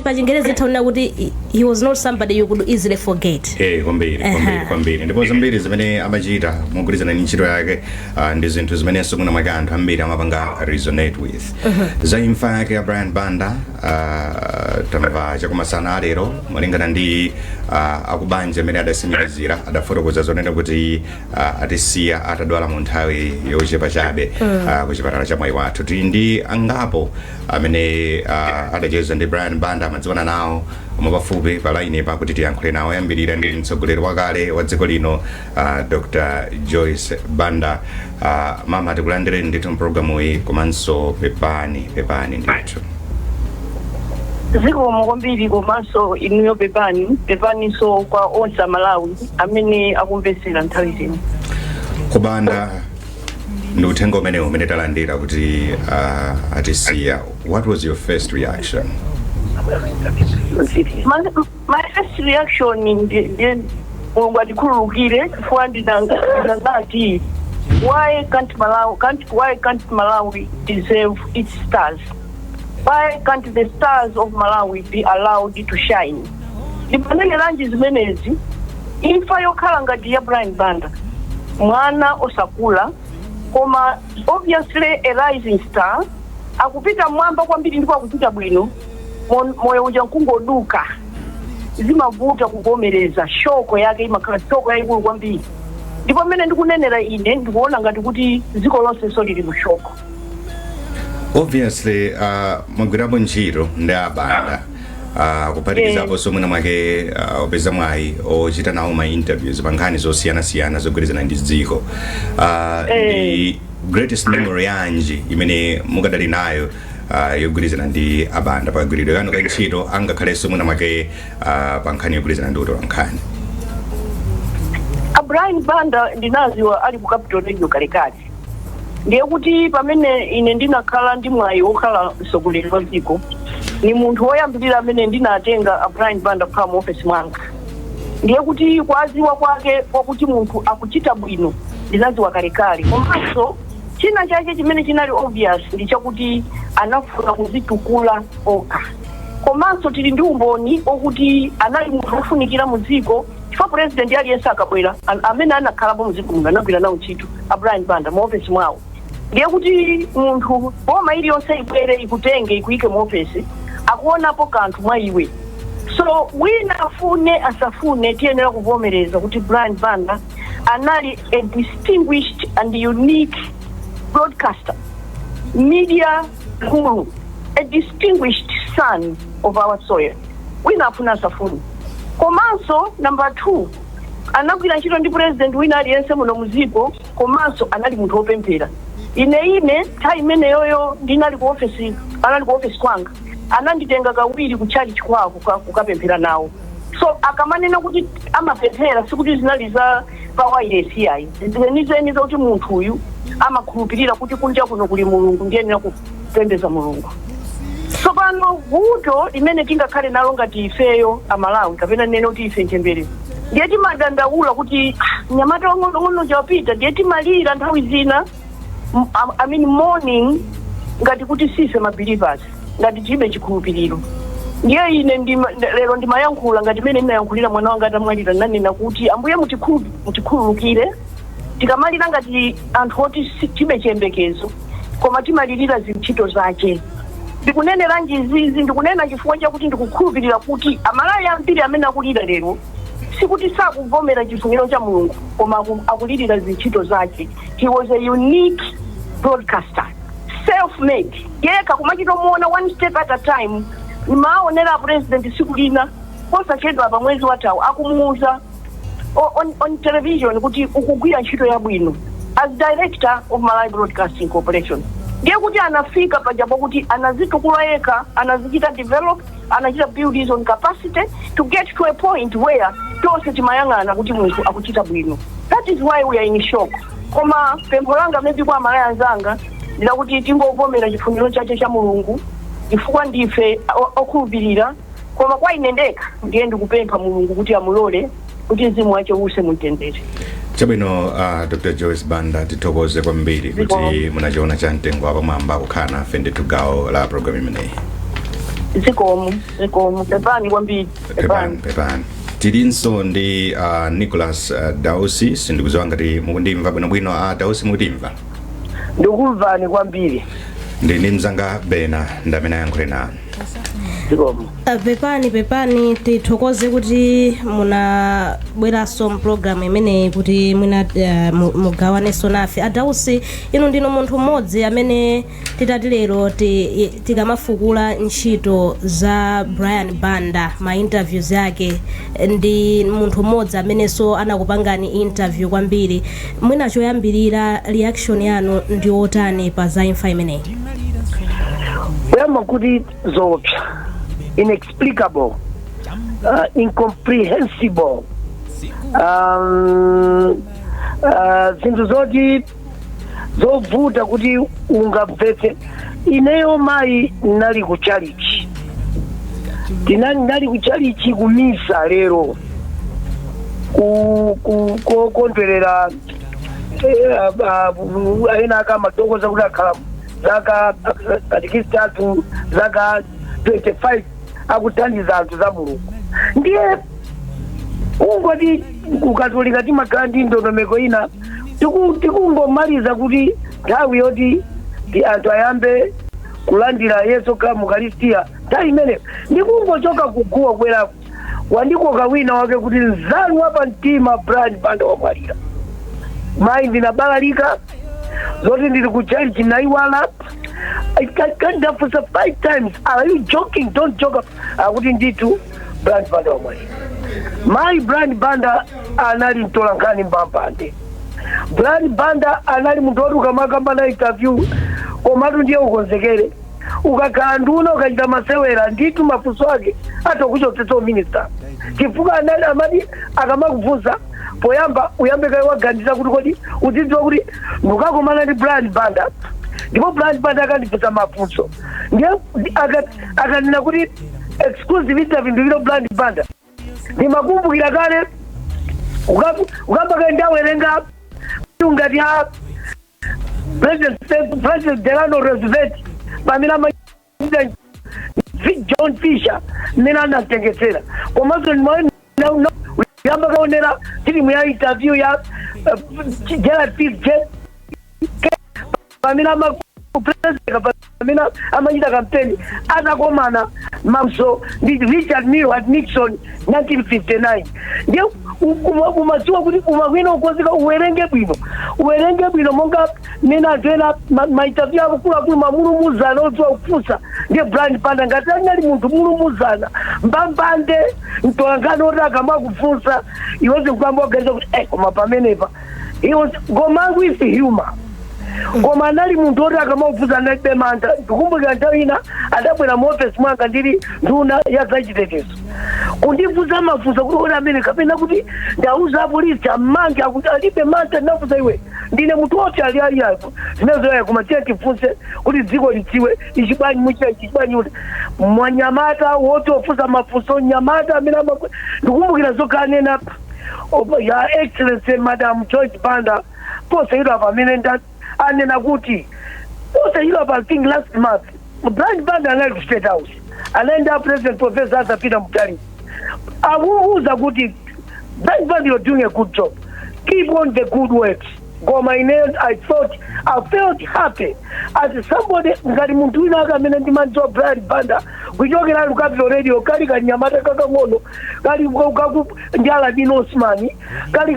Pa Chingerezi taona kuti he was not somebody you could easily forget. Kwambiri, kwambiri, kwambiri. Ndipo zambiri zimene amachita mogwirizana ndi ntchito yake ndi zinthu zimenenso mwina mwake anthu ambiri amapanga resonate with. Za imfa yake ya Brian Banda tamva chakumasana alero, malingana ndi akubanja amene adasimikizira, adafotokoza zonena kuti atisiya atadwala mu nthawi yochepa chabe ku chipatala cha Mwaiwathu. Tili ndi angapo amene adacheza ndi Brian Banda, amadziwana nawo mwapafupi, pa line pa kuti tiyankhule nawo. Yambirira ndi mtsogoleri wakale wa dziko lino, Dr Joyce Banda. Mama, tikulandireni ndithu mpulogalamu iyi, komanso pepani, pepani ndithu. Zikomo kwambiri, komanso inuyo pepani, pepaninso kwa onse Amalawi amene akumvetsera nthawi zino. Kubanda, ndi uthenga umenewu umene talandira kuti atisiya, what was your first reaction? My first reaction ndi Mulungu atikhululukire, chifukwa ndinangati, why can't Malawi deserve its stars? Why can't the stars of Malawi be allowed to shine? Ndimaneneranji zimenezi? Imfa yokhala ngati ya Brian Banda, mwana osakula koma obviously a rising star, akupita mwamba kwambiri ndipo akuchita bwino, moyo uja nkungoduka, zimavuta kuvomereza. Shock yake imakhala shock yayikulu kwambiri. Ndipo mmene ndikunenera ine, ndikuona ngati kuti dziko lonse lili mu shock. Obviously mwagwirapo ntchito ndi aBanda, kuphatikizapo mwina mwake upeza mwayi ochita nawo ma interviews pa nkhani zosiyanasiyana zogwirizana ndi dziko. Ndi greatest memory yanji imene mukadali nayo yogwirizana ndi aBanda pakagwiridwe kanu ka ntchito, angakhalenso mwina mwake pa nkhani yogwirizana ndi utola nkhani? A Brian Banda ndinaziwa ali ku Capital Radio kalekale. Ndiye kuti pamene ine ndinakhala ndi mwayi wokhala mtsogoleri wa dziko, ni munthu woyambirira amene ndinatenga a Brian Banda kukhala mu ofesi mwanga. Ndiye kuti kwaziwa kwake kwakuti munthu akuchita bwino ndinaziwa kalekale. Komanso china chake chimene chinali obvious ndi chakuti anafuna kuzitukula okha, komanso tili ndi umboni okuti anali munthu wofunikira mu dziko, chifukwa president aliyense akabwera amene anakhalapo mu dziko muno anagwira nawo ntchito a Brian Banda mu ofesi mwawo. Ndiye kuti munthu, boma iliyonse ibwere, ikutenge, ikuyike mu ofesi, akuonapo kanthu mwa iwe. So wina afune asafune, tiyenera kuvomereza kuti Brian Banda anali a distinguished and unique broadcaster, media guru, a distinguished son of our soil, wina afuna asafune. Komanso number two, anagwira ntchito ndi president wina aliyense muno muziko, komanso anali munthu wopemphera. Ine nthawi imeneyoyo ndinali ku ofesi, anali ku ofesi kwanga, ananditenga kawiri ku church kwawo kukapemphera nawo. So akamanena kuti amapemphera, sikuti zinali za pa wireless yayi, zenizeni zakuti munthu uyu amakhulupirira kuti kunja kuno kuli Mulungu, ndiyenera kupembeza Mulungu. Tsopano vuto limene tingakhale nalo ngati ifeyo Amalawi, kapena nene kuti ife nchembere, ndiye timadandaula kuti, "Ah, mnyamata wang'onong'ono chawapita." Ndiye timalira nthawi zina, I mean, mourning ngati kuti sife ma believers, ngati tilibe chikhulupiriro. Ndiye ine lero ndimayankhula ngati mene ndinayankhulira mwana wanga atamwalira. Nanena kuti, "Ambuye, mutikhululukire tikamalira ngati anthu oti tilibe chiyembekezo, koma timalirira zintchito zake." Ndikunenera izizi, ndikunena chifukwa chakuti ndikukhulupirira kuti Amalawi ambiri amene akulira lero sikuti sakuvomera chifuniro cha Mulungu, koma akulirira zintchito zake. He was a unique broadcaster, self made yekha, kumachita muona one step at a time. Maonera president siku lina posachedwa pa mwezi wathawu akumuuza on television kuti ukugwira ntchito yabwino as director of Malawi Broadcasting Corporation. Ndiye kuti anafika pajapo kuti anazitukula yekha, anazichita develop, anachita build his own capacity to get to a point where tonse timayang'ana kuti munthu akuchita bwino. That is why we are in shock. Koma pempho langa maybe kwa Amalawi anzanga ndilakuti tingovomera chifuniro chache cha Mulungu, chifukwa ndife okhulupirira. Koma kwa ine ndekha, ndiye ndikupempha Mulungu kuti amulole kuti mzimu wache use mumtendere. Chabwino, Dr Joyce Banda, tithokoze kwambiri kuti munachiona cha mtengo wapamwamba kukhala nafe ndithu gawo la program imeneyi. Zikomo, zikomo, pepani kwambiri. Pepani, pepani. Tilinso ndi Nicholas Dausi. Sindikudziwa ngati mukundimva bwinobwino. Dausi, mukutimva? Ndikumvani kwambiri. Ndi mzanga Bena ndamene ayankhule nanu. Zikomo. Pepani, pepani. Tithokoze kuti munabweranso mpulogalamu imeneyi kuti mwina mugawanenso nafe. Adausi, inu ndinu munthu mmodzi amene titati lero tikamafukula ntchito za Brian Banda, ma interviews yake, ndi munthu mmodzi amenenso anakupangani interview kwambiri. Mwina choyambirira, reaction yanu ndi otani pa za imfa imeneyi? Kuyamba kuti zoopsa, inexplicable, incomprehensible, zinthu zoti zovuta kuti ungamvetse. Ineyo, mayi, nali ku chalichi, tinali ku chalichi kumisa lero kukondwerera ena akamatokoza kuti akhala zaka katikistatu, zaka 25 akuthandiza anthu za Mulungu. Ndiye kungoti kukatolika timakhala ndi ndondomeko ina, tikungomaliza kuti nthawi yoti ti anthu ayambe kulandira Yesu kha mukaristiya, nthawi imeneyo ndikungochoka kuguwa kubwerako, wandikoka wina wake kuti mzanu wapa mtima Brian Banda wamwalira. Mayi, ndinabalalika zoti ndili ku church, naiwala. Ndafunsa five times, "Are you joking? Don't joke." Akuti ndithu Brian Banda wamwalira. Mayi, Brian Banda anali mtolankhani mbambande. Brian Banda anali munthu woti ukamakamba na interview, komatu ndiye ukonzekere. Ukakhala nduna, ukachita masewera, ndithu mafunso ake atakuchotsetsa minister, chifukwa anali amati akamakufunsa poyamba uyambe kaye waganiza kuti kodi uzidziwa kuti ndikukakumana ndi Brian Banda, ndipo Brian Banda akandifunsa mafunso. Ndiye akanena kuti exclusive interview ndipita Brian Banda, ndimakumbukira kale ukamba kaye ndawerenga ngati a President Delano Roosevelt pamene amachita John Fisher mmene anamtengesera, komanso yamba kaonera filimu ya interview ya Gerald Fitzgerald pamene ama president pamene amachita kampeni atakomana mamso ndi Richard Milhous Nixon 1959. Ndiye umadziwa kuti umakwina ukonzeka, uwerenge bwino, uwerenge bwino monga mmene anthu ena ma interview akuluakulu mamulumuzana odziwa kufunsa. Ndiye Brian Banda ngati anali munthu mulumuzana mbambande, mtolankhani oti akamakufunsa iweze kukamba kuganiza kuti koma pamenepa he was koma with humor, koma anali munthu oti akamakufunsa analibe mantha. Ndikumbukira nthawi ina adabwera mu office mwanga ndili nduna ya zachitetezo kundifunsa mafunso kuti oti amene kapena kuti ndauza apolisi ammange, akuti alibe mantha. Ndinafunsa, "Iwe, ndine munthu woti ali ali apo zimenezoya, koma tiye tifunse kuti dziko lidziwe ichi bwanji muchita ichi bwanji?" Kuti mwanyamata woti ofunsa mafunso, nyamata amene ndikumbukira zokhanena ya Excellency Madam Joyce Banda posachedwa pamene anena kuti posachedwa pa, I think last month, Brian Banda anali ku State House, anaenda President Professor Arthur Peter Mutharika akuuza kuti, "Brian Banda, you're doing a good job, keep on the good works." Koma ine I thought, I felt happy as somebody, ngati munthu wina ake amene ndimadziwa Brian Banda kuchokera ku Capital Radio, kali kanyamata kakang'ono kali ndi Aladin Osman, kali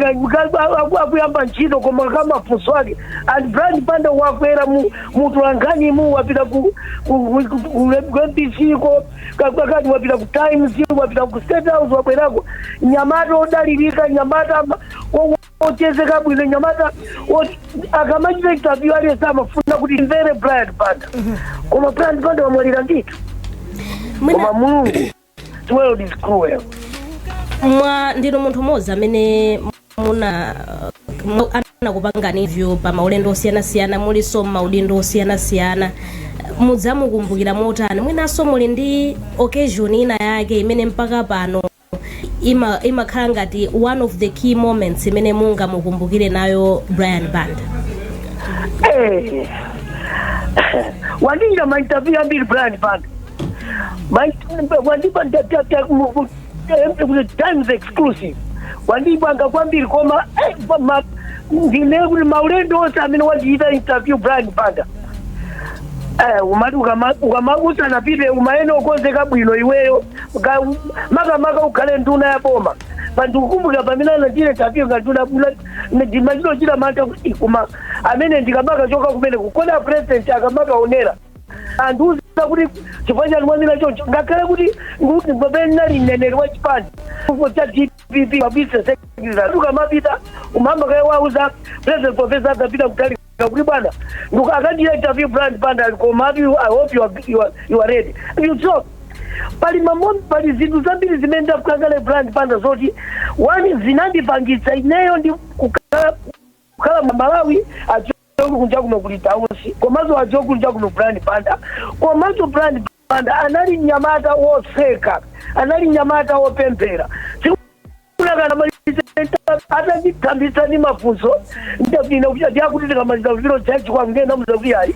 akuyamba ntchito, koma kamafunso ake. And Brian Banda wakwera mu mutolankhanimu, wapita ku MBC ko kakati, wapita ku Times, wapita ku State House, wabwerako nyamata odalirika, nyamata ochezeka bwino, nyamata akamachita interview aliyense amafuna kuti mvere Brian Banda. Koma Brian Banda wamwalira ndithu. Koma Mulungu, the world is cruel. Mwa ndinu munthu mmodzi amene muna anakupangani interview pa maulendo osiyanasiyana, mulinso maudindo osiyanasiyana, mudzamukumbukira motani? Mwinanso muli ndi occasion ina yake imene mpaka pano imakhala ngati one of the key moments imene mungamukumbukire nayo Brian Banda? Wandichita ma interview ambiri Brian Banda. Wandipa Times Exclusive, wandipanga kwambiri, koma ndine kuti maulendo onse amene wandiita interview Brian Banda, umati ukama usanapite umayene ukonzeka bwino iweyo, makamaka ukhale nduna ya boma. Pandikukumbukira pamene anachita interview nga nduna, ndimachitochita mantha kuti koma amene ndikamaka choka kumene kukona president akamakaonera andiuza kuti chifukwa chani mwamina choncho, ngakhale kuti pamene ndinali mneneri wa chipani cha DPP, mabisa secretary, ukamapita umahamba kaye wauza president Professor akapita kutali kuti bwana akandira interview Brian Banda, koma I hope you are ready. You so pali mambo, pali zinthu zambiri zimene ndakukangale Brian Banda zoti one zinandipangitsa ineyo ndi kukhala Malawi achoku kunja kuno kuli Dausi, komanso achoku kunja kuno Brian Banda. Komanso Brian Banda anali mnyamata woseka, anali mnyamata wopemphera. Atanditambisa ndi mafunso ndiakuti tikamaliza kupita church kwangu, ngenda muza kuti ayi,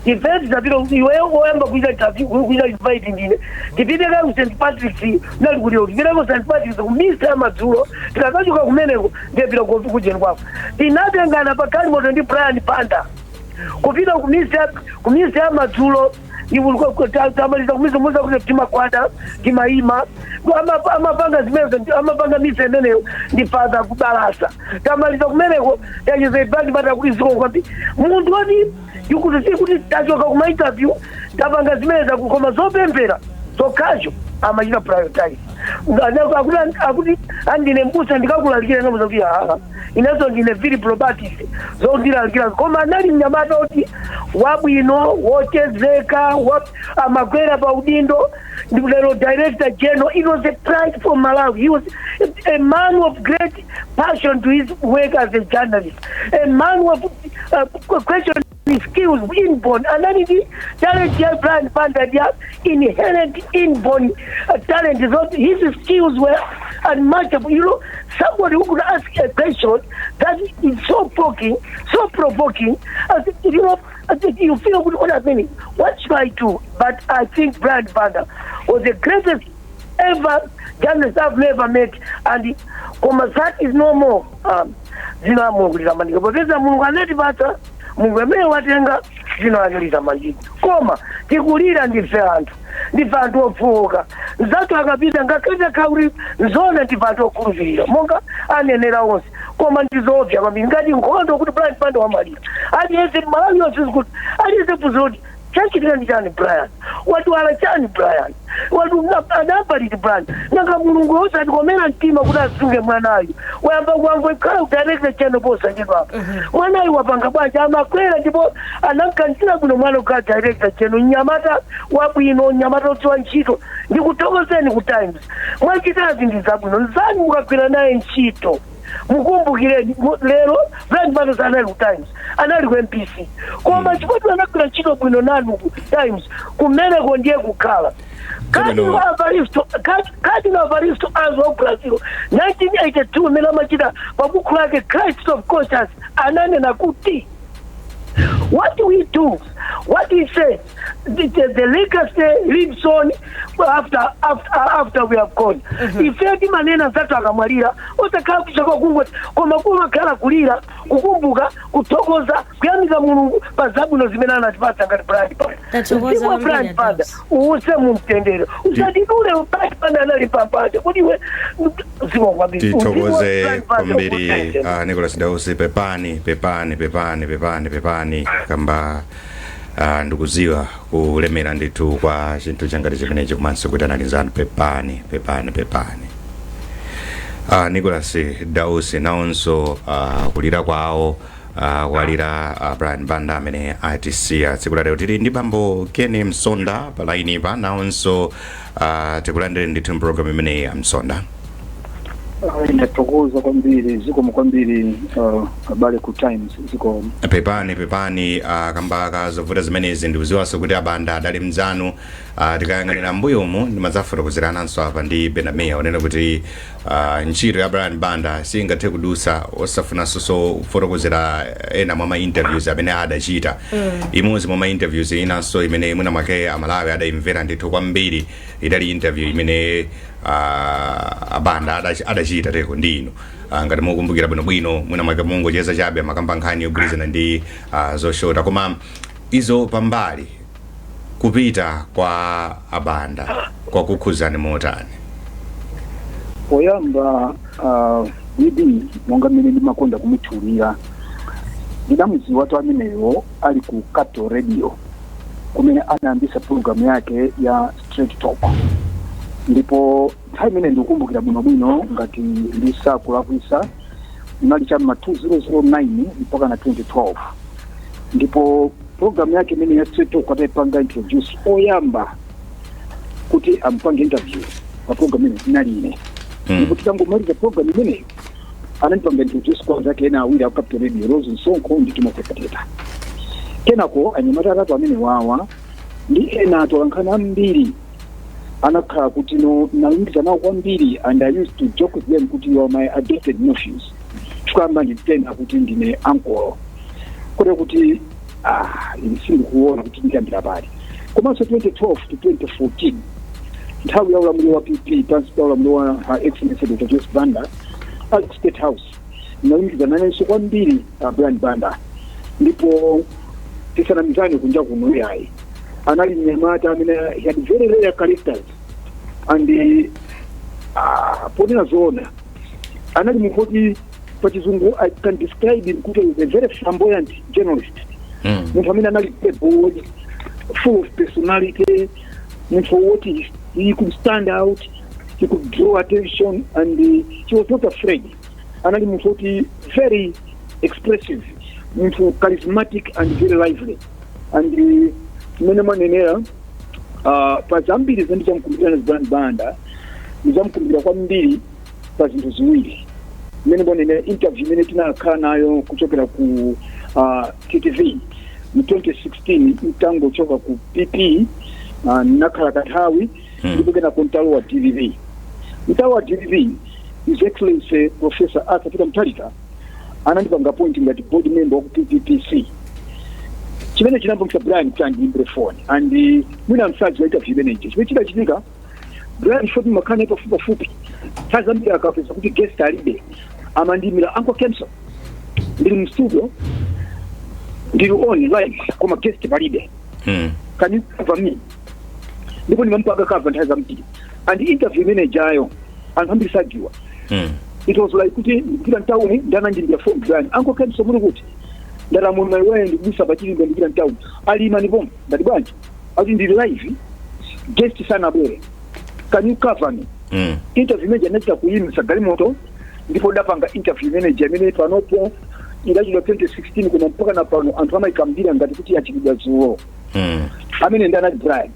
ife tisapita, iweyo woyamba kuita interview, kuita invite ndine, tipite ka ku St Patrick's, nali kuti tipite ku St Patrick's ku misa ya madzulo, tikakachoka kumeneko ndiyepita kujeni kwako. Tinatengana pa galimoto ndi Brian Banda kupita kumisa ya madzulo. Tamaliza kumisa muza kuti timakwata timayima, amapanga zimenezo, amapanga misa imeneyo ndi Father kubalasa. Tamaliza kumeneko tacheza ibandi bata kuti ziko kwambi munthu woti ikuti si kuti tachoka kuma interview tapanga zimeneza, koma zopemphera zokhazo amachita prioritize. Akuti andine mbusa ndikakulalikira, ngamuza kuti aa, inenso ndine Philip Baptist zondilalikira. Koma anali mnyamata oti wabwino, wochezeka, amagwera pa udindo. Lero director general, it was a pride for Malawi. He was a man of great passion to his work as a journalist, a man of question skills inborn. Anali ndi talent ya Brian Banda ya inherent, inborn talent. So his skills were unmatchable. Somebody who could ask a question that is so provoking, so provoking, as you feel good, what happening, what should I do? But I think Brian Banda was the greatest ever journalist I've never met, and koma that is no more. Dzina la Mulungu litamandika, popeza Mulungu anatipatsa, Mulungu amene watenga, dzina lake litamandika. Koma tikulira ndife anthu, ndife anthu ofowoka. Nzathu akapita, ngakhale kuti nzona ndife anthu okhulupirira monga anenera onse, koma ndizoopsa kwambiri ngati nkhondo kuti Brian Banda wamalira. Aliyense Malawi yonse zikuti aliyense phunziro kuti chachitika ndi chani? Brian wadwala chani? Brian adapaliti? Brian, nanga Mulungu osatikomera mtima kuti asunge mwanayu? Wayamba kuwangoikhala kudirector channel posachedwapa, mwanayu wapanga bwanji? Amakwera ndipo anamkanizira bwino mwana kukhala director channel, mnyamata wabwino, mnyamata odziwa ntchito. Ndikuthokozeni ku Times, mwachitazi ndi zabwino. Nzanu mukagwira naye ntchito mukumbukireni. Lero Brian Banda sanali ku Times, anali ku MBC, koma chifukwa anagwira ntchito bwino nanu ku Times, kumeneko ndiye kukhala. Cardinal Evaristo Arns wa Brazil, 1982, imene amachita pa buku lake Christ of Conscience, ananena kuti what we do, what we say, the legacy lives on after we have gone. Ife timanena zathu akamwalira, osakhala kuchaka kungoti, koma kumakhala kulira, kukumbuka, kuthokoza, kuyamika Mulungu pa zabwino zimene anatipatsa ngati Brian Banda. Tathokoza Mzimu wa kwambiri, Brian Banda Adams. uuse mumtendere, usatidule. Brian Banda anali pampande kuti iwe ziko kwambiri. Mzimu wa Tithokoze Brian Banda kwambiri uuse mumtendere. Nicholas Dausi, pepani, pepani, pepani, pepani, pepani kamba ndikuziwa kulemera ndithu kwa chinthu changati chimenechi, komanso kuti analizanu. Pepani, pepani, pepani. Nicholas Dausi nawonso kulira kwawo, kwalira Brian Banda amene atisiya tsiku la lero. Tili ndi bambo Ken Msonda pa line pa, nawonso tikulandire ndithu mpulogalamu imeneyi ya Msonda. Ndathokoza kwambiri, zikomo kwambiri, abale ku Times, zikomo. Pepani, pepani kamba ka zovuta zimenezi. Ndikuziwanso kuti abanda adali mzanu. Tikayang'anira mbuyomu, ndimadzafotokozerananso apa ndi Benamia unena kuti ntchito ya Brian Banda singathe kudusa osafunanso kufotokozera ena mwa ma interviews amene adachita. Imodzi mwa ma interviews inanso imene mwina mwake Amalawi adayimvera ndithu kwambiri idali interview imene abanda adachita teko ndi inu. Ngati mukumbukira bwinobwino, mwina mwake mungocheza chabe, makamba nkhani yogwirizana ndi zoshota. Koma izo pambali, kupita kwa abanda kwakukhuzani motani? Poyamba, BB, monga mmene ndimakonda kumutchulira, ndidamudziwa to ameneyo ali ku Capital Radio kumene anayambisa program yake ya Straight Talk. Ndipo nthawi imene ndikukumbukira bwinobwino, ngati ndisakulakwisa, inali cham'ma 2009 mpaka na 2012. Ndipo program yake imene ya Straight Talk atayipanga introduce, oyamba kuti ampange interview pa program imene inali ine. Ndipo titangomaliza program imeneyo, anandipanga introduce kwa anzake ena awiri aku Capital Radio, Rose Msonkho ndi Timothy Kateta. Kenako anyamata atatu amene wawa ndi ena atolankhani ambiri anakhala kuti no nalumikiza nawo kwambiri, and I used to joke with them kuti, "You are my adopted nephews," chifukwa nditena kuti ndine ankolo kote kuti ine sindikuona kuti ndiyambira pali. Komanso 2012 to 2014, nthawi ya ulamuliro wa PP pansi pa ulamuliro wa Her Excellency Dr Joyce Banda ali ku State House, nalumikiza nanenso kwambiri Brian Banda. Ndipo tisanamizane, kunja kuno yayi, anali mnyamata amene he had very rare characters and ponena zoona anali munthu woti pachizungu I can describe him kuti he was a very flamboyant journalist, munthu amene anali bold, full of personality, munthu woti he could stand out, he could draw attention and he was not afraid. Anali munthu woti very expressive, munthu charismatic and very lively. And mmene mwanenera, pa zambiri zimene ndichamkumbukira na Brian Banda, ndichamkumbukira kwambiri pa zinthu ziwiri. Mmene mwanenera, interview imene tinakhala nayo kuchokera ku TTV mu 2016, mtangochoka ku PP, nakhala kanthawi, ndipo kenako mtalo wa DPP, mtalo wa DPP, His Excellency Professor Arthur Peter Mutharika anandipanga appoint ngati board member wa ku PPPC, chimene chinapangitsa Brian kuti andiimbire phone. And mwina msazi wa interview imeneyi, chimene chidachitika, Brian shoti makhani pafupi pafupi, nthawi zambiri akapeza kuti guest alibe, amandiyimbira, "Uncle Kenso, ndili mu studio, ndili on live, koma guest palibe. Can you cover me?" Ndipo ndimampanga cover nthawi zambiri. And interview imene ijayo anthu ambiri sadziwa. It was like kuti ndikupita mtawuni, ndanandimbira phone Brian, "Uncle Kenso, muli kuti?" Ndati, "My way, ndikubusa pachilimbe, ndikupita mtawuni." "Alima ndipo ndati bwanji?" Akuti, "Ndili live, guest sanabwere, can you cover me?" Interview imene anachita kuyimisa galimoto, ndipo ndapanga interview imene imene panopo idachitwa 2016, koma mpaka na pano anthu amayikambira ngati kuti yachitidwa dzulo. Amene ndi anali Brian.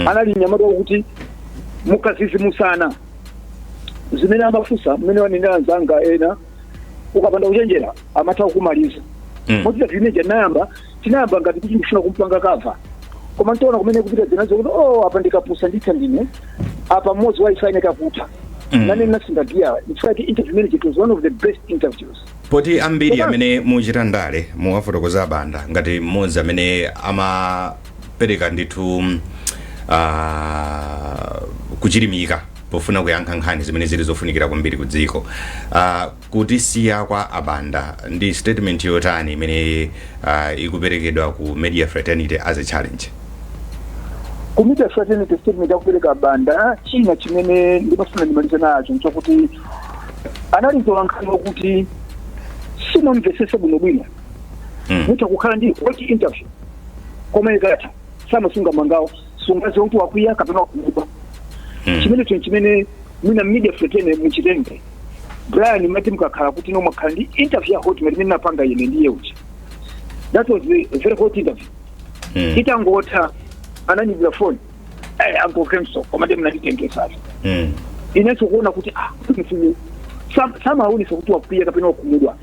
Anali mnyamata wakuti mukazizimusana zimene amafunsa, mmene wanenera anzanga ena, ukapanda kuchenjera amatha kukumaliza. Moti interview imene tinayamba, tinayamba ngati kuti ndifuna kumpanga cover, koma ntiona kumene kupita zinazo kuti, oh, apa ndikapusa nditha ndine apa mmodzi wa ife kakutha. Nane nasinda gear. In fact, interview imene it was one of the best interviews. Poti ambiri amene muchita ndale muwafotokoza Banda ngati mmodzi amene amapereka ndithu kuchilimika pofuna kuyankha nkhani zimene zili zofunikira kwambiri ku dziko, kutisiya kwa abanda ndi statement yotani imene ikuperekedwa ku media fraternity as a challenge? Ku media fraternity, statement yakupereka Banda, china chimene ndimafuna ndimalize nacho nchokuti anali mtolankhani wakuti simamvesese bwinobwino. Mutha kukhala ndi hot interview, koma ikatha samasunga mangawo, sungaze kuti wakwiya kapena wakuba. Chimene cho chimene mwina media fraternity muchitenge, Brian mati mukakhala kuti no mwakhala ndi interview ya hot imene napanga ine ndiye uchi, that was a very hot interview. Itangotha ananyimbira phone, "Hey, Uncle Kenso, koma ndi mnanditengesazo." Inenso kuona kuti ah, mfumu Samaonesa kuti wakwiya kapena wakhumudwa.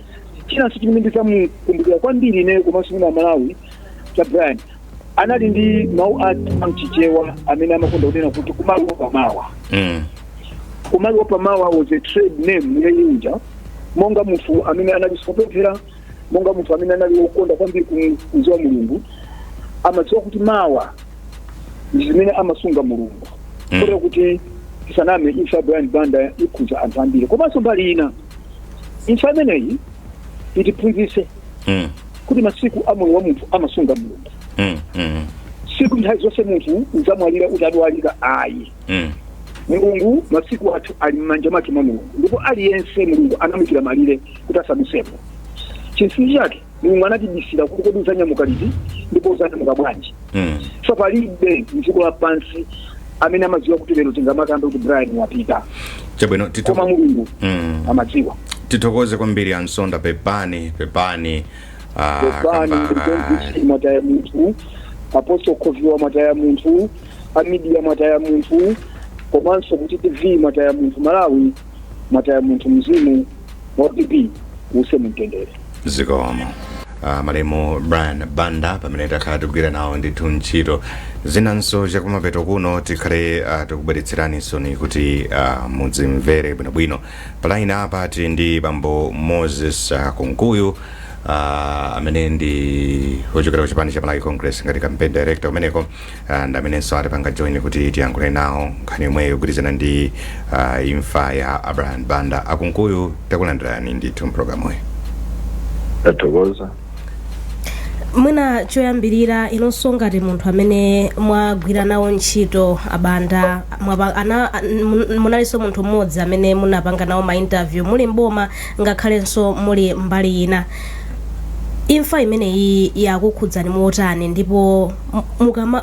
Chinanso chimene ndidzamukumbukira kwambiri ineyo komanso mwina Malawi cha Brian, anali ndi mawu a mChichewa amene amakonda kunena kuti "Kumalowa pamawa". "Kumalowa pamawa" was a trade name yayinja, monga munthu amene anali sopemphera, monga munthu amene anali wokonda kwambiri kudziwa Mulungu, amadziwa kuti mawa ndi zimene amasunga Mulungu. Kotero kuti tisaname, imfa ya Brian Banda ikhudza anthu ambiri. Komanso mbali ina, imfa imeneyi itiphunzitse kuti masiku a moyo wa munthu amasunga Mulungu. Siku nthawi zonse munthu udzamwalira utadwalika, ayi. Mulungu, masiku athu ali m'manja mwake mwa Mulungu, ndipo aliyense Mulungu anamuyikira malire kuti asadusepo. Chinsinsi chake Mulungu anatibisira kuti kodi uzanyamuka liti ndipo uzanyamuka bwanji. So palibe mdziko lapansi amene amadziwa kuti lero tingamakambe kuti Brian wapita. Chabwino. Koma Mulungu amadziwa. Tithokoze kwambiri, Ansonda. Pepani, pepani. Pepani. Mwataya munthu, Apostle Khoviwa mwataya munthu, a media mwataya munthu, komanso kuti TV mwataya munthu, Malawi mwataya munthu. Mzimu wa PP use mumtendere. Zikomo. Malemu Brian Banda, pamene takhala tikugwira nawo ndithu ntchito zinanso, chakumapeto kuno tikhale tikubweretseraninso kuti mudzimvere bwinobwino. Pa line apa tili ndi bambo Moses Kunkuyu, amene ndi wochokera ku chipani cha Malawi Congress ngati campaign director kumeneko, ndi amenenso atipanga join kuti tiyankhule nawo nkhani yomweyo yogwirizana ndi imfa ya Brian Banda. Akunkuyu, takulandirani ndithu mpulogalamuyi. Tathokoza. Mwina choyambirira, inonso ngati munthu amene mwagwira nawo ntchito Abanda, munalinso munthu mmodzi amene munapanga nawo ma interview muli mboma ngakhalenso muli mbali ina, imfa imeneyi yakukhudzani motani? Ndipo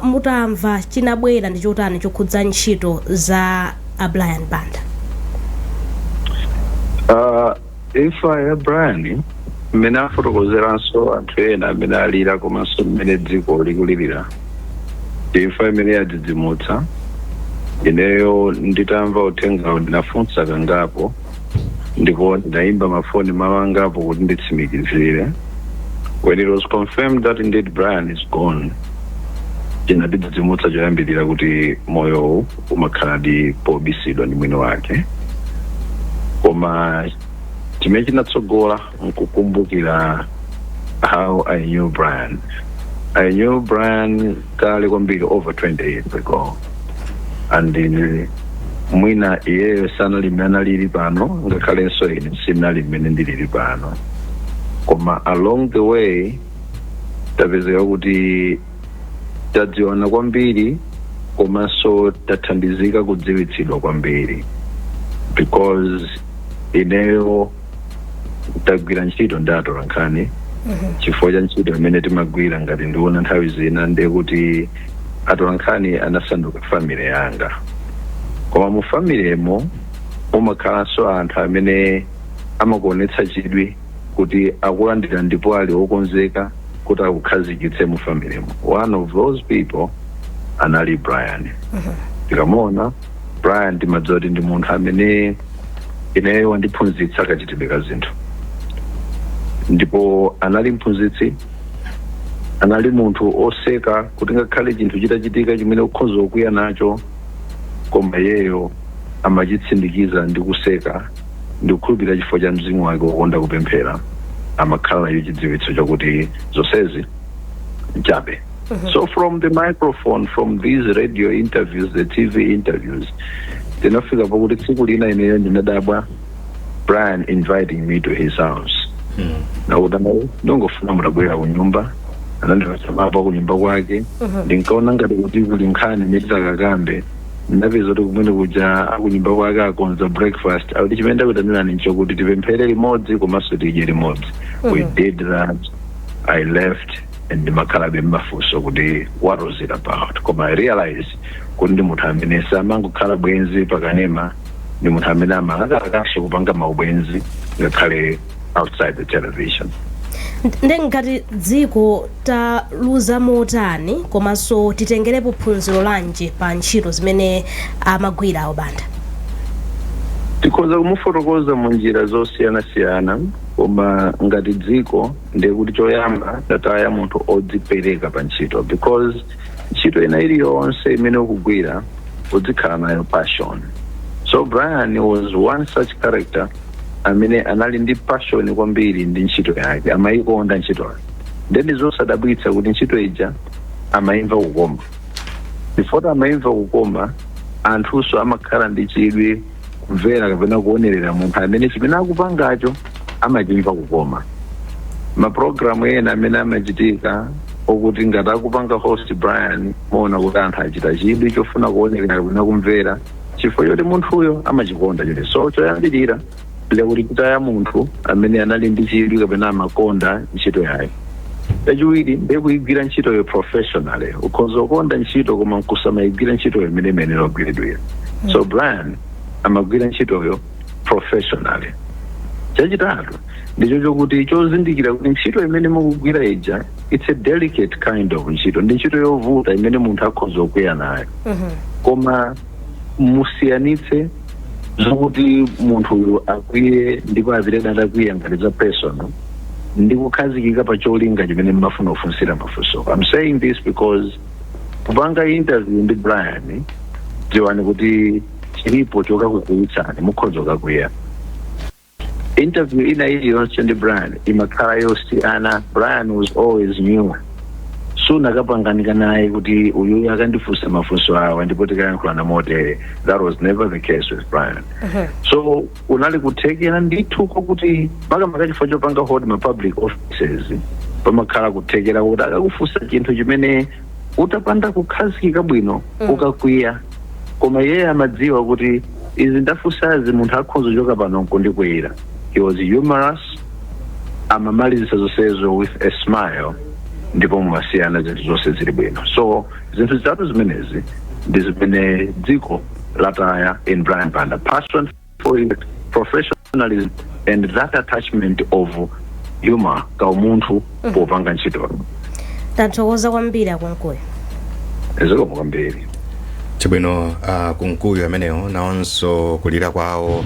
mutamva chinabwera ndi chotani chokhudza ntchito za a Brian Banda? Imfa ya Brian, mmene afotokozeranso anthu ena amene alira komanso mmene dziko likulirira, ndi imfa imene yadzidzimutsa ineyo. Nditamva uthengawo ndinafunsa kangapo ndipo ndinayimba mafoni mawu angapo kuti nditsimikizire. When it was confirmed that indeed Brian is gone, chinatidzidzimutsa choyambirira kuti moyowu umakhala ndi pobisidwa ndi mwini wake. Koma chimene chinatsogola nkukumbukira how I knew Brian. I knew Brian kale kwambiri, over 20 years ago, and mwina iyeyo sanali mmene analili pano, ngakhalenso ine sindinali mmene ndilili pano. Koma along the way tapezeka kuti tadziwana kwambiri komanso tathandizika kudziwitsidwa kwambiri, because ineyo tagwira ntchito ndi atolankhani chifukwa cha ntchito imene timagwira. Ngati ndiona nthawi zina, ndiye kuti atolankhani anasanduka family yanga. Koma mu familymo mumakhalanso anthu amene amakuonetsa chidwi kuti akulandira ndipo ali okonzeka kuti akukhazikitse mu familymo. One of those people anali Brian. Tikamuona Brian timadziwa kuti ndi munthu amene ineyo wandiphunzitsa kachitidwe ka zinthu, ndipo anali mphunzitsi, anali munthu oseka, kuti ngakhale chinthu chitachitika chimene ukhoza kukwiya nacho, koma iyeyo amachitsindikiza ndi kuseka. Ndikukhulupirira chifukwa cha mzimu wake wokonda kupemphera, amakhala nacho chidziwitso chakuti zonsezi nchabe. So from the microphone, from these radio interviews, the TV interviews, tinafika pakuti tsiku lina ineyo ndinadabwa Brian inviting me to his house, nakuti ndongofuna mutabwera kunyumba. Anandipatsa mapa kunyumba kwake. Ndinkaona ngati kuti kuli nkhani imene titakakambe. Ndinapeza kuti kumene kuja akunyumba kwake akonza breakfast, akuti chimene ndakuitanirani nchokuti tipemphere limodzi komanso tidye limodzi. We did that. I left and ndimakhalabe mmafunso kuti what was it about. Koma I realize kuti ndi munthu amene samangokhala bwenzi pakanema, ndi munthu amene amalakalakanso kupanga maubwenzi ngakhale outside the television. Nde ngati dziko taluza motani, komanso titengerepo phunziro lanji pa ntchito zimene amagwira a Banda? Tikhoza kumufotokoza mu njira zosiyanasiyana, koma ngati dziko ndiye kuti choyamba tataya munthu odzipereka pa ntchito, because ntchito ina iliyonse imene ukugwira uzikhala nayo passion. So Brian was one such character amene anali ndi passion kwambiri ndi ntchito yake, amayikonda ntchito yake. Then zosadabwitsa kuti ntchito ija amayimva kukoma. Before amayimva kukoma, anthunso amakhala ndi chidwi kumvera kapena kuonerera munthu amene chimene akupangacho amachimva kukoma. Mapulogalamu ena amene amachitika okuti ngati akupanga host Brian, muona kuti anthu achita chidwi chofuna kuonerera kapena kumvera chifukwa choti munthuyo amachikonda choti. So choyambirira ndekuti kutaya munthu amene anali ndi chidwi kapena amakonda ntchito yake. Chachiwiri ndiye kuyigwira ntchitoyo professionally. Ukhoza kukonda ntchito koma nkusamayigwira ntchitoyo imene imenera kugwiridwira. So Brian amagwira ntchitoyo professionally. Chachitatu ndicho chokuti chozindikira kuti ntchito imene mukugwira ija, it's a delicate kind of ntchito, ndi ntchito yovuta imene munthu akhoza kukwiya nayo, koma musiyanitse zokuti munthu uyu akwiye ndipo apite atakwiya ngati za personal ndi kukhazikika pa cholinga chimene mmafuna kufunsira mafunso. I'm saying this because kupanga interview ndi Brian, dziwani kuti chilipo chokakukwiyitsani, mukhoza kukakwiya. Interview ina iliyonse ndi Brian imakhala yosiyana. Brian was always new. Sunakapanganika naye kuti uyuyu akandifunsa mafunso awa ndipo tikayankhulana motere. That was never the case with Brian. So unali kuthekera ndithu kokuti makamaka chifukwa chopanga hold ma public offices, pamakhala kuthekera kuti akakufunsa chinthu chimene utapanda kukhazikika bwino ukakwiya. Koma iye amadziwa kuti izi ndafunsazi munthu akhoza kuchoka pano nkundikwiyira. He was humorous, amamalizisa zonsezo with a smile ndipo mumasiyana zinthu zonse zili bwino. So zinthu zitatu zimenezi ndi zimene dziko lataya in Brian Banda: passion for it, professionalism and that attachment of humor, kaumunthu popanga ntchito. Tathokoza kwambiri, aKunkuyu. Zikomo kwambiri. Chabwino, Kunkuyu amenewo nawonso kulira kwawo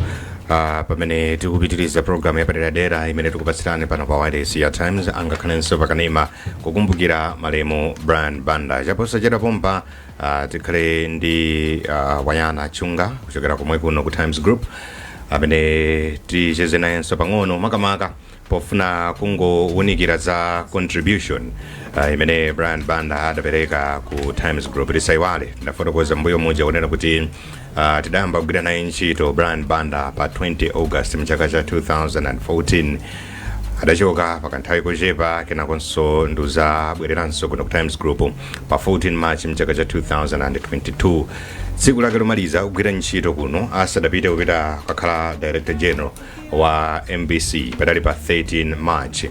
pamene tikupitiriza programu yapaderadera imene tikupatsirani pano pa wireless ya Times, angakhalenso pakanema, kukumbukira malemu Brian Banda. Chaposachedwa pompa tikhale ndi Wayana Chunga kuchokera komwe kuno ku Times Group, amene ticheze nayenso pang'ono, makamaka pofuna kungowunikira za contribution imene Brian Banda adapereka ku Times Group. Tisayiwale ndafotokoza mbuyo muja kunena kuti tidayamba kugwira naye ntchito Brian Banda pa 20 August mchaka cha 2014. Adachoka pakanthawi kochepa, kenakonso nduzabwereranso kuno ku Times Group pa 14 March mchaka cha 2022, tsiku lake lomaliza kugwira ntchito kuno asadapite kupita kukakhala director general wa MBC, padali pa 13 March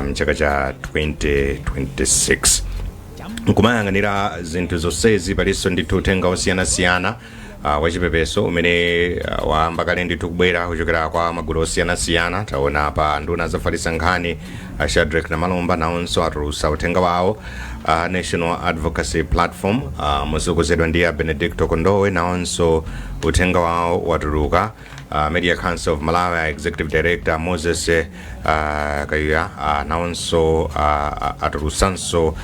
mchaka cha 2026. Nkumayang'anira zinthu zonsezi, palinso ndithu uthenga osiyanasiyana wachipepeso umene wayamba kale ndithu kubwera kuchokera kwa magulu osiyanasiyana. Taona pa nduna zofalitsa nkhani, Shadrick Namalomba, nawonso atulutsa uthenga wawo. National Advocacy Platform, motsogozedwa ndi a Benedicto Kondowe, nawonso uthenga wawo watuluka. Media Council of Malawi, Executive Director Moses Kayuya, nawonso atulutsanso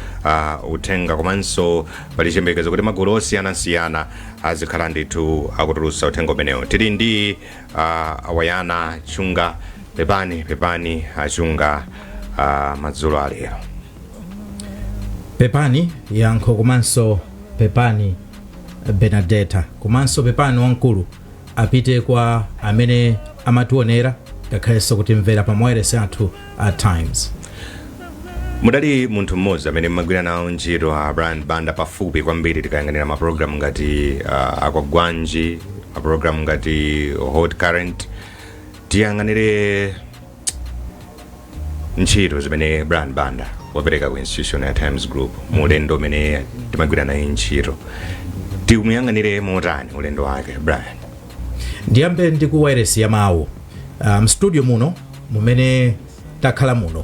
uthenga. Komanso pali chiyembekezo kuti magulu osiyanasiyana azikhala ndithu akutulutsa uthenga umenewo. Tili ndi Wayana Chunga. Pepani, pepani Achunga, madzulo alero. Pepani Yankho, komanso pepani Benadeta, komanso pepani wamkulu apite kwa amene amationera ngakhalenso kutimvera pa mawayilesi athu a Times. Mudali munthu mmodzi amene mmagwira nawo ntchito a Brian Banda pafupi kwambiri, tikayang'anira mapulogalamu ngati Akwagwanji, mapulogalamu ngati Hot Current. Tiyang'anire ntchito zimene Brian Banda wapereka ku institution ya Times Group mu ulendo umene timagwira naye ntchito. Tikumuyang'anire motani ulendo wake Brian? Ndiyambe ndi ku wireless ya mawu. Mstudio muno mumene takhala muno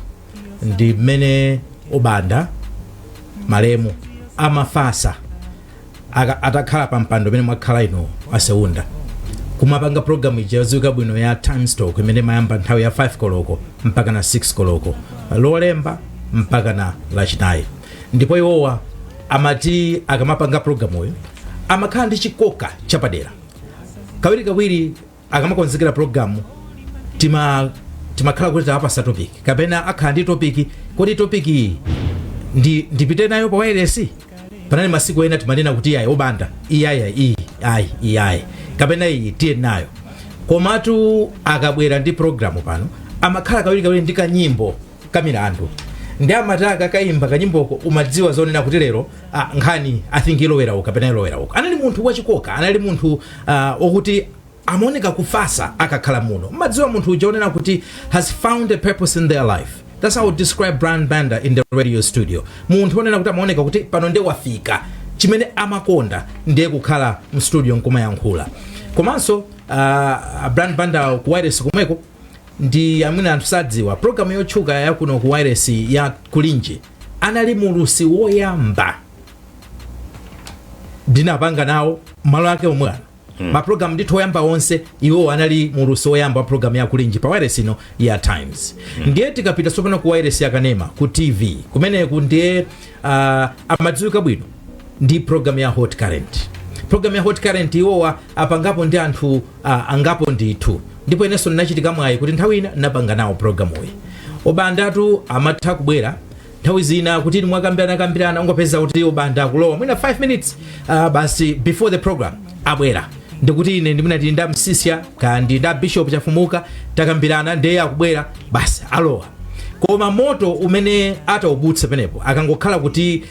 ndi mmene ubanda malemu amafasa atakhala pa mpando umene mwakhala inu aseunda. Kumapanga programu ija yodziwika bwino ya Times Talk, imene imayamba nthawi ya 5 koloko mpaka na 6 koloko, Lolemba mpaka na Lachinayi. Ndipo iwowa amati akamapanga programuyo amakhala ndi chikoka chapadera. Kawirikawiri akamakonzekera programu, timakhala kuti tawapasa topic kapena akhala ndi topic, kuti topic iyi ndipite nayo pa wireless. Panali masiku ena timanena kuti iyayi, obanda iyaya iyi ayi, iyayi, kapena iyi tiye nayo. Komatu akabwera ndi programu pano, amakhala kawirikawiri ndi kanyimbo kamilandu, ndi amati akakayimba kanyimboko, umadziwa zonena kuti lero nkhani, I think, ilowera uko kapena ilowera uko. Anali munthu wachikoka, anali munthu wokuti amaoneka kufasa akakhala muno. Mmadziwa munthu uja onena kuti has found a purpose in their life. That's how I would describe Brian Banda in the radio studio. Munthu onena kuti amaoneka kuti pano ndiye wafika chimene amakonda, ndiye kukhala mstudio nkumayankhula. Komanso Brian Banda ku wireless komweko, ndi amene anthu sadziwa, programu yotchuka yakuno ku wireless ya Kulinji, anali mulusi woyamba ndinapanga nawo malo ake omwe ano. Mapulogalamu ndithu oyamba onse, iwo anali mulusi woyamba wa programu ya Kulinji pa wireless ino ya Times. Ndiye tikapita tsopano ku wireless yakanema, ku TV kumeneku, ndiye amadziwika bwino ndi programu ya Hot Current. Programu ya Hot Current iwowa apangapo ndi anthu angapo ndithu, ndipo inenso ndinachitika mwayi kuti nthawi ina ndinapanga nawo programuyi. Obandatu amatha kubwera nthawi zina kuti mwakambirana kambirana, ungopeza kuti Obanda akulowa mwina 5 minutes basi before the program abwera, ndikuti ine ndimene nda Msisya kandi nda Bishop Chafumuka takambirana, ndiye akubwera basi, alowa. Koma moto umene ataubutse penepo, akangokhala kuti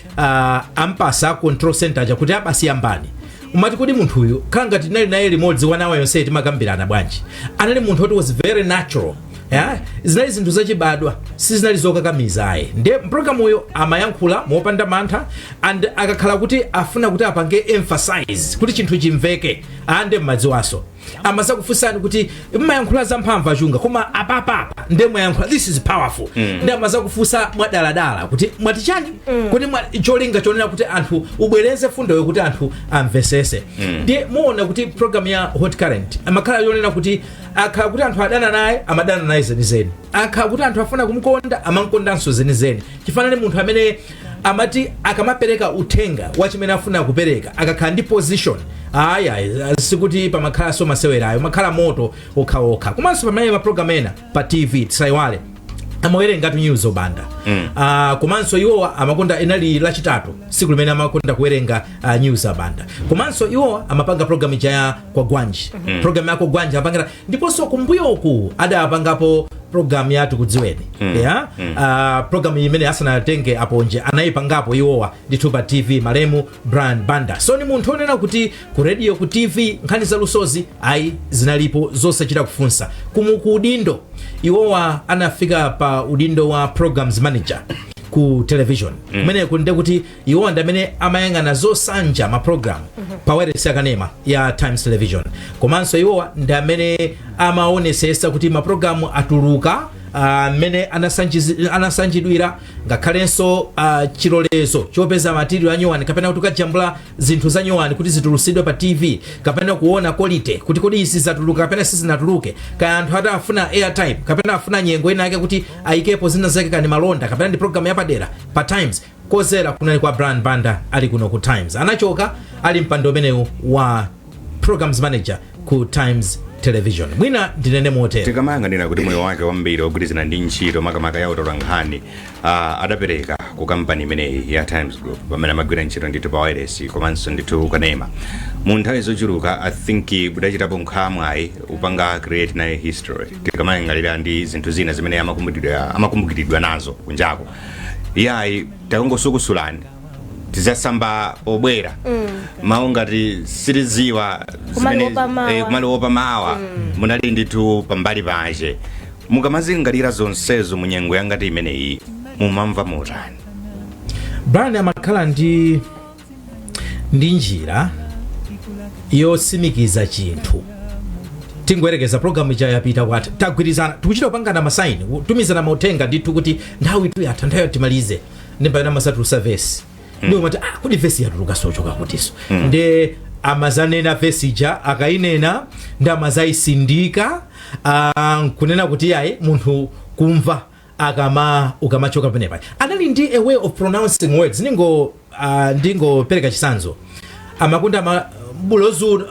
ampasa control center chakuti abasi yambani, umati kuti munthuyu khala ngati tinali naye limodzi wanawa yonse timakambirana bwanji? Anali munthu woti was very natural, yeah? Zinali zinthu zachibadwa, sizinali zokakamiza ayi. Ndiye mpulogalamuyo amayankhula mopanda mantha, and akakhala kuti afuna kuti apange emphasize kuti chinthu chimveke, ande mmadziwaso amazakufunsani kuti mmayankhula zamphamvu achunga, koma apapapa ndiye mwayankhula, this is powerful. Ndi amazakufunsa mwadaladala kuti mwati chani, kuti cholinga chonena kuti anthu ubwereze fundoyo kuti anthu amvesese. Ndiye muona kuti program ya Hot Current amakhala yonena kuti akhala kuti anthu adana naye, amadana naye zenizeni, akhala kuti anthu afuna kumkonda, amamkondanso zenizeni. Chifanani munthu amene amati akamapereka uthenga wa chimene afuna kupereka, akakhala ndi position, aya, sikuti pamakhalanso masewerayo, makhala moto okhaokha. Komanso pamene mapulogalamu ena pa TV, tisayiwale, amawerengatu news Obanda. Komanso iwowa amakonda, inali Lachitatu siku limene amakonda kuwerenga news Abanda. Komanso iwowa amapanga program ija ya Kwa Gwanji. Program ya Kwa Gwanji apangira, ndiponso kumbuyoku adapangapo program ya Tikudziweni. Yeah? Program imene asanatenge aponje anayipangapo iwowa ndithu pa TV, malemu Brian Banda. So ni munthu onena kuti ku radio, ku TV, nkhani zalusozi ayi zinalipo zosachita kufunsa. Kumu ku udindo, iwowa anafika pa udindo wa programs manager ku television. Kumeneko ndi kuti iwowa ndi amene amayang'ana zosanja ma program pa wireless yakanema ya Times Television. Komanso iwowa ndi amene amaonesesa kuti mapulogalamu atuluka mmene anasanjidwira, ngakhalenso chilolezo chopeza material anyuwani, kapena kuti ukajambula zinthu za nyuwani kuti zitulusidwe pa TV, kapena kuona quality kuti kodi izi zatuluka kapena sizinatuluke, kaya anthu ati afuna airtime kapena afuna nyengo ina yake kuti ayikepo zina zake, kani malonda kapena ndi program yapadera pa Times, kozera kunali kwa Brian Banda ali kuno ku Times. Anachoka ali mpando umenewu wa programs manager ku Times Television. Mwina ndinene motero. Tikamayang'anira kuti moyo wake wambiri wogwirizana ndi ntchito, makamaka ya utolankhani, adapereka ku kampani imeneyi ya Times Group pamene amagwira ntchito ndithu pa wireless komanso ndithu kanema mu nthawi zochuluka, I think budachitapo nkhamwayi upanga create naye history. Tikamayang'anira ndi zinthu zina zimene amakumbukiridwa nazo kunjako, iyayi, takungosukusulani, tizasamba pobwera mawu ngati sitiziwa. Kumaliwopa mawa. Kumaliwopa mawa. Munali ndithu pambali pache. Mukamazingalira zonsezo mu nyengo yangati imeneyi, mumamva motani? Brian amakhala ndi njira yosimikiza chinthu. Tingoyerekeza programu ija yapita kwati tagwirizana, tikuchita kupangana masaini, kutumizana mauthenga ndithu kuti nthawi itu yatha, nthawi timalize, ndi pamene amasatulusa vesi. Ndi umati, ah, kodi vesi yatuluka sochoka kutiso? Ndi Amazanena vesi ija, akayinena ndi amazayisindika, nkunena kuti yayi, munthu kumva akama ukamachoka penepa. Anali ndi a way of pronouncing words. Ndingopereka chitsanzo, amakonda ama bulozu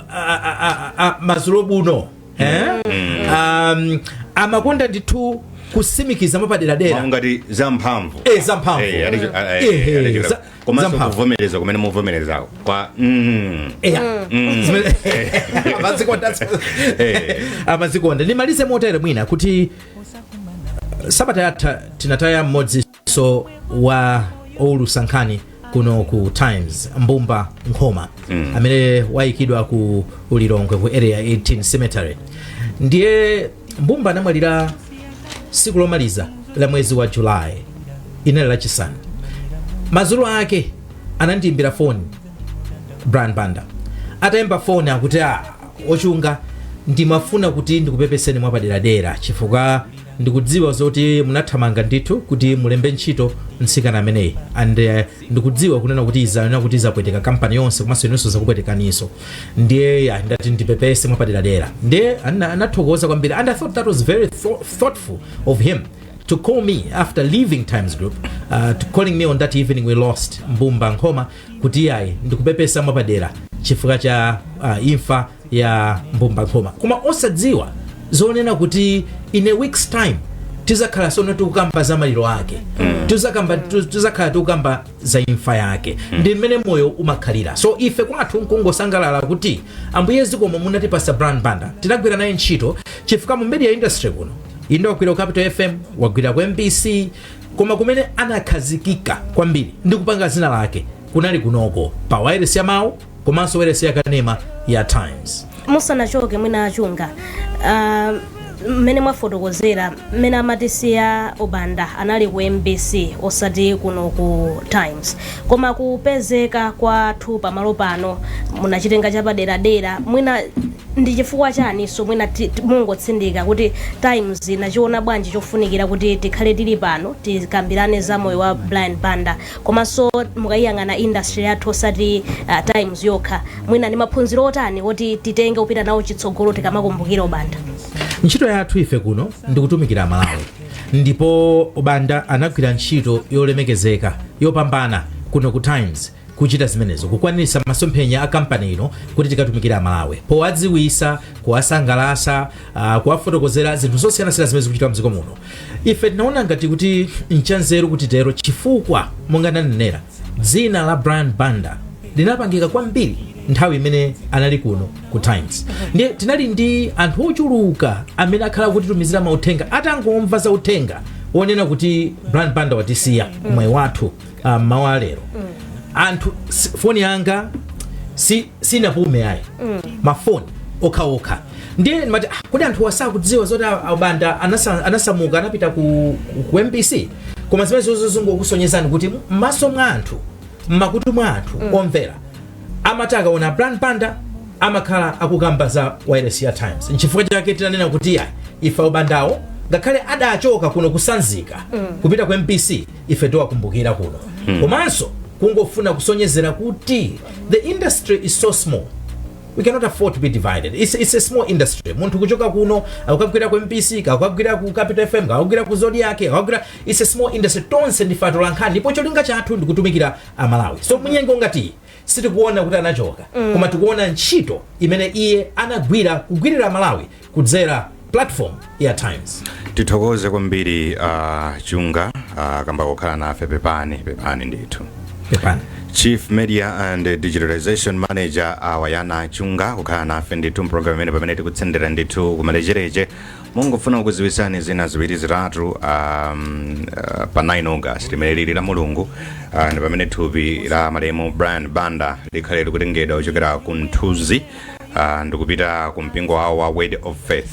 mazulo buno, eh? Amakonda ndithu kusimikiza mapaderadera. Ngati zamphamvu. Eh, zamphamvu. Eh, Eh, komanso zamphamvu. Kuvomereza kumene muvomerezawo kwa Eya. Amazikonda. Amazikonda. Ndimalize motere mwina kuti sabata yatha tinataya mmodzinso wa oulutsa nkhani kuno ku Times, Mbumba Nkhoma, amene wayikidwa ku Ulilongwe ku Area 18 Cemetery. Ndiye Mbumba anamwalira siku lomaliza la mwezi wa Julayi, inali Lachisanu. Madzulo ake anandiyimbira foni Brian Banda. Atayimba foni akuti, "A Ochunga, ndimafuna kuti ndikupepeseni mwapaderadera chifukwa ndikudziwa zoti munathamanga ndithu kuti mulembe ntchito mtsikana ameneyi, and ndikudziwa kunena kuti izanena kuti izapweteka kampani yonse komanso inonso zakupwetekaninso. Ndiye ya, ndati ndipepese mwapaderadera." Ndiye anathokoza kwambiri, and I thought that was very thoughtful of him to call me after leaving Times Group, to calling me on that evening we lost Mbumba Nkhoma, kuti yayi, ndikupepesa mwapadera chifukwa cha imfa ya Mbumba Nkhoma, koma osadziwa zonena kuti in a week's time tizakhala sono tikukamba za maliro ake, tizakhala tikukamba za imfa yake. Ndi mmene moyo umakhalira. So ife kwathu nkungosangalala kuti Ambuye zikomo munatipasa Brian Banda, tinagwira naye ntchito, chifukwa mu media industry kuno inde wagwira ku Capital FM, wagwira ku MBC, koma kumene anakhazikika kwambiri ndi kupanga zina lake kunali kunoko pa wireless ya mawu komanso wireless ya kanema ya Times. Musanachoke mwina Achunga, mmene mwafotokozera mmene amatisiya Obanda, anali ku MBC osati kuno ku Times, koma kupezeka kwathu pamalo pano munachitenga chapaderadera. Mwina ndi chifukwa chani? So mwina mungotsindika kuti Times inachiona bwanji chofunikira kuti tikhale tili pano tikambirane za moyo wa Brian Banda, komanso mukayiyang'ana industry yathu osati Times yokha, mwina ndi maphunziro otani oti titenge kupita nawo chitsogolo tikamakumbukira Obanda? Ntchito yathu ife kuno ndikutumikira Malawi, ndipo Obanda anagwira ntchito yolemekezeka, yopambana kuno ku Times, kuchita zimenezo, kukwanitsa masomphenya a kampani ino kuti tikatumikira Malawi powadziwisa, kuwasangalasa, kuwafotokozera zinthu zosiyanasiyana zimene zikuchitika mdziko muno. Ife tinaona ngati kuti nchanzeru kuti tero, chifukwa monga ndanenera, dzina la Brian Banda linapangika kwambiri nthawi imene anali kuno ku Times. Ndiye tinali ndi anthu ochuluka amene akhala kutitumizira mauthenga atangomva za uthenga wonena kuti Brian Banda watisiya kumwayi wathu mawa lero. Anthu foni yanga sinapume ayi, mafoni okhaokha. Ndiye ndimati, "Ah, kodi anthu wasakudziwa zoti Abanda anasamuka, anapita ku MBC?" Koma zimene zozingokusonyezani kuti m'maso mwa anthu, m'makutu mwa anthu omvera, amati akaona Brian Banda amakhala akukamba za wireless ya Times. Nchifukwa chake tinanena kuti ya, ife Obandawo ngakhale adachoka kuno kusanzika kupita ku MBC, ife tiwakumbukira kuno. Komanso kungofuna kusonyezera kuti the industry is so small, we cannot afford to be divided. It's a small industry. Munthu kuchoka kuno akukagwira ku MBC, akukagwira ku Capital FM, akukagwira ku Zodiak, akukagwira, it's a small industry. Tonse ndife atolankhani, ndipo cholinga chathu ndikutumikira Amalawi. So munyengo ngati sitikuona kuti anachoka, koma tikuona ntchito imene iye anagwira kugwirira Malawi kudzera platform ya Times. Tithokoze kwambiri Chunga kamba kokhala nafe. Pepani, pepani ndithu. Pepani. Chief Media and Digitalization Manager Awayana Chunga kukhala nafe ndithu mpulogalamu imene pamene tikutsendera ndithu kumalechereche. Mungofuna kukudziwitsani zina ziwiri zitatu. Pa 9 August limene lili la Mulungu, ndi pamene thupi la malemu Brian Banda likhale likutengedwa kuchokera ku Nthuzi ndikupita ku mpingo wawo wa Word of Faith.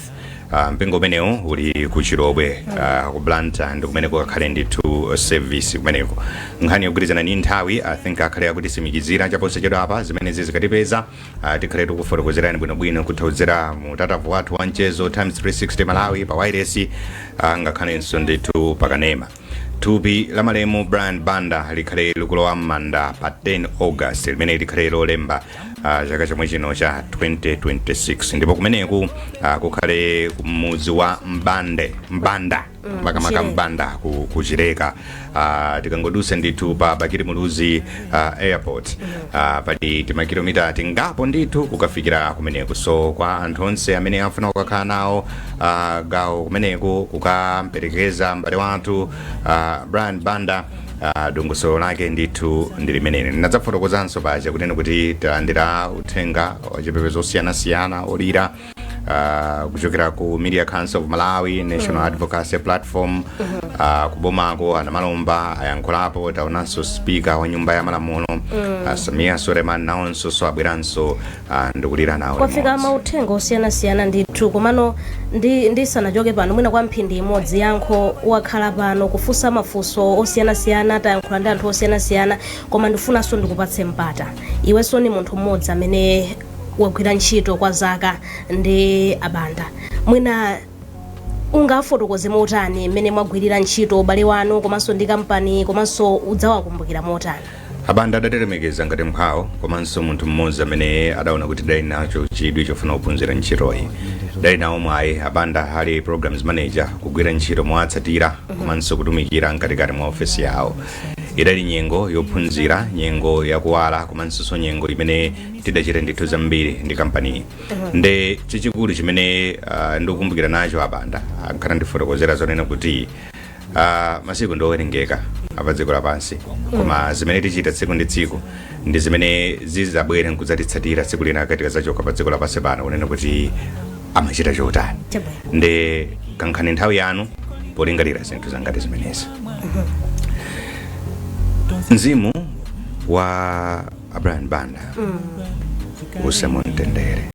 Mpingo umenewu uli ku Chirobwe, ku Blantyre, ndi kumene kukakhale ndithu service kumeneko. Nkhani yogwirizana ndi nthawi, I think akhale akutisimikizira chaposachedwa apa. Zimenezi zikatipeza, tikhale tikufotokozerani bwinobwino kuthauzira mu tatavu wathu wa mchezo, Times 360 Malawi, pa wireless, ngakhalenso ndithu pakanema. Thupi la malemu Brian Banda likhale likulowa m'manda pa 10 August limene likhale Lolemba. chaka chomwe chino cha 2026. Ndipo kumeneku kukhale mudzi wa Mbande, Mbanda, makamaka. Chileka. Mbanda ku Chileka. Tikangodutsa ndithu pa Bakili Muluzi Airport, pali timakilomita tingapo ndithu kukafikira kumeneku. So kwa anthu onse amene afuna kukakhala nawo gawo kumeneku, kukamperekeza m'bale wathu Brian Banda, dongosolo lake ndithu ndi limeneli. Ndinadzafotokozanso paja kunena kuti talandira uthenga wachipepezo osiyanasiyana olira kuchokera ku Media Council of Malawi, National Advocacy Platform, kubomako anamalomba ayankhulapo. Taonanso Speaker wa Nyumba ya Malamulo, Sameer Suleman, nawonso so abweranso ndikulira nawo Kwafika limodzi. Mauthenga osiyanasiyana ndithu. Komano ndisanachoke pano, mwina kwa mphindi imodzi, yankho wakhala pano kufunsa mafunso osiyanasiyana, tayankhula ndi anthu osiyanasiyana, koma ndifunanso ndikupatse mpata. Iwenso ni munthu mmodzi amene wagwira ntchito kwa zaka ndi Abanda. Mwina ungafotokoze motani mmene mwagwirira ntchito, ubale wanu komanso ndi kampani, komanso udzawakumbukira motani? Abanda adatilemekeza ngati mkhawo, komanso munthu mmodzi amene adaona kuti dali nacho chidwi chofuna kuphunzira ntchitoyi. Dali nawo mwayi Abanda ali programs manager kugwira ntchito mowatsatira komanso kutumikira mkatikati mwa ofesi yawo. Idali nyengo yophunzira, nyengo yakuwala, komanso nyengo imene tidachita ndithu zambiri ndi kampaniyi. Nde chachikulu chimene ndikukumbukira nacho Abanda ankhala ndifotokozera zonena kuti masiku ndiowerengeka apa dziko lapansi, koma zimene tichita tsiku ndi tsiku ndi zimene zizabwere nkudzatitsatira tsiku lina tikazachoka pa dziko lapansi pano, kunena kuti amachita chotani. Chabwino. Nde kankhani nthawi yanu polingalira zinthu zangati zimenezi. Mzimu wa Abraham Banda uuse mumtendere.